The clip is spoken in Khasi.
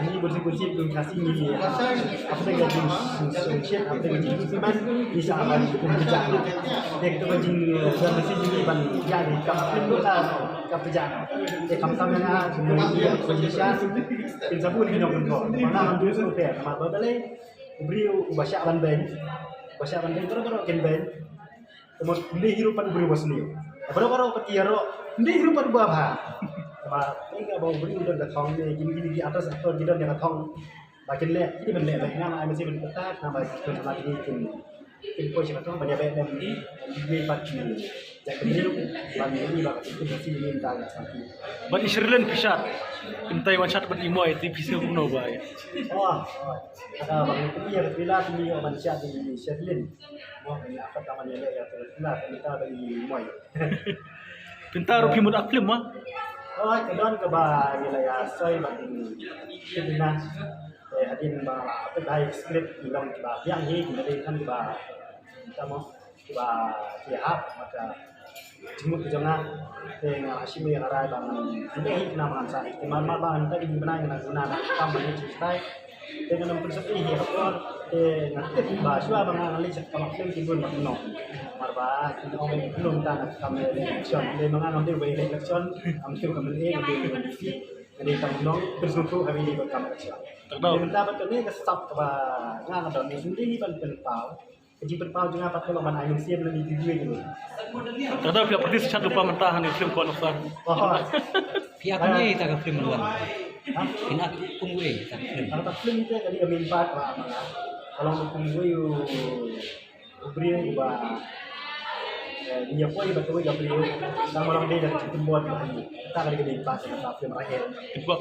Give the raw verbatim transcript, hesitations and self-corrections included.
Ngi bun sien bun sien kum Khasi ngi, ah, hapdeng ka jingsngewsih, hapdeng ka jingsngewsih ban ngi sa ban pynjah. Te kata ka jing, eh, jan Khasi jong ngi ban ïa ngi kam pynjah ka, ka pynjah. Te khamtam ïa nga, ngi ïa ka jingsngewsih. Pynsabu ngi nong pynkhor. Mana ngi sngewsih te, ma ba balei. U briew uba shah ban beiñ, uba shah ban beiñ, baroh baroh kin beiñ. Te mut ym dei hi ruh pat u briew uba sniew. Baroh baroh pat ki ïaroh, ym dei hi ruh pat uba bha. Te ma, ïa kaba u briew u don ka thong ne, kine kine ki artist actor ki don ïa ka thong. Ba kin leh, ki dei ban leh beit, nga ai mynsiem ban pyntat, nga ba kin pyntat kine kin, kin poi sha ka thong ban ïa beit lem, ym dei pat ki. Ïa ka briew ban ïa ba ka kin pyntat ki ïa ka thong. Bad i Sherlyn phi shad. Kumta i wan shad bad i Moi, te phi sngew kumno ba i? Oh, oh. Kata ba ngi pynïaid ka trailer, ngi ïoh ban shad i Sherlyn. Mo, ngi ïa pat ka ban ïaleh ïa ka trailer, ngi ta ba i Moi. Kumta ruh phi mut ak film ma? Oh, ka don kaba ngi la ïa soi bad ngi shim na. Eh, hadien ba la pynbha ïa ka script, ngi long kiba biang hi, ngi dei tang kiba, kumta mo. Kiba ki hap, bad ka jingmut ka jong nga. Te nga la shim ïa ka rai ba ngan leh hi khnang ba ngan sah. Te mar mar ba ngan tei ki bnai ngan guna na ka kam ba ngi shu stai. Te ngan ym pynsuk ïa ka por. Te nga tip ba shuwa ba nga ngan leit sha ka kam action ki bun ba ki nong. Mar ba ki ong ba ki nong tang na ka kam election. Te ma nga ngam dei ba election. Ngam tip ka MLA, ngam dei ba MDC. Nga dei tang nong pynsngewthuh ha kane ka kam election. Te mynta ba kane ka sap kaba nga nga don, nga sngewdei ban pynpaw. Ka jingpynpaw jong nga pat ka long ban ai mynsiem lane ki briew jong ngi. Te da phi ïa practice shad lypa mynta ha kane ka film Kong Noksa? Oh. Phi ap kumne ïa ka film Malwan? Ha? Phi ap kumne ïa ka film? Kata film te ka dei ka main part ba ma nga. Ka long kumne ïa u, u briew uba, eh, ngi ïa poi ba kawei ka briew. Tang ba long dei da ka jingpynbor ba ngi. Kata ka dei ka main part ka film Rahet. Phi ap.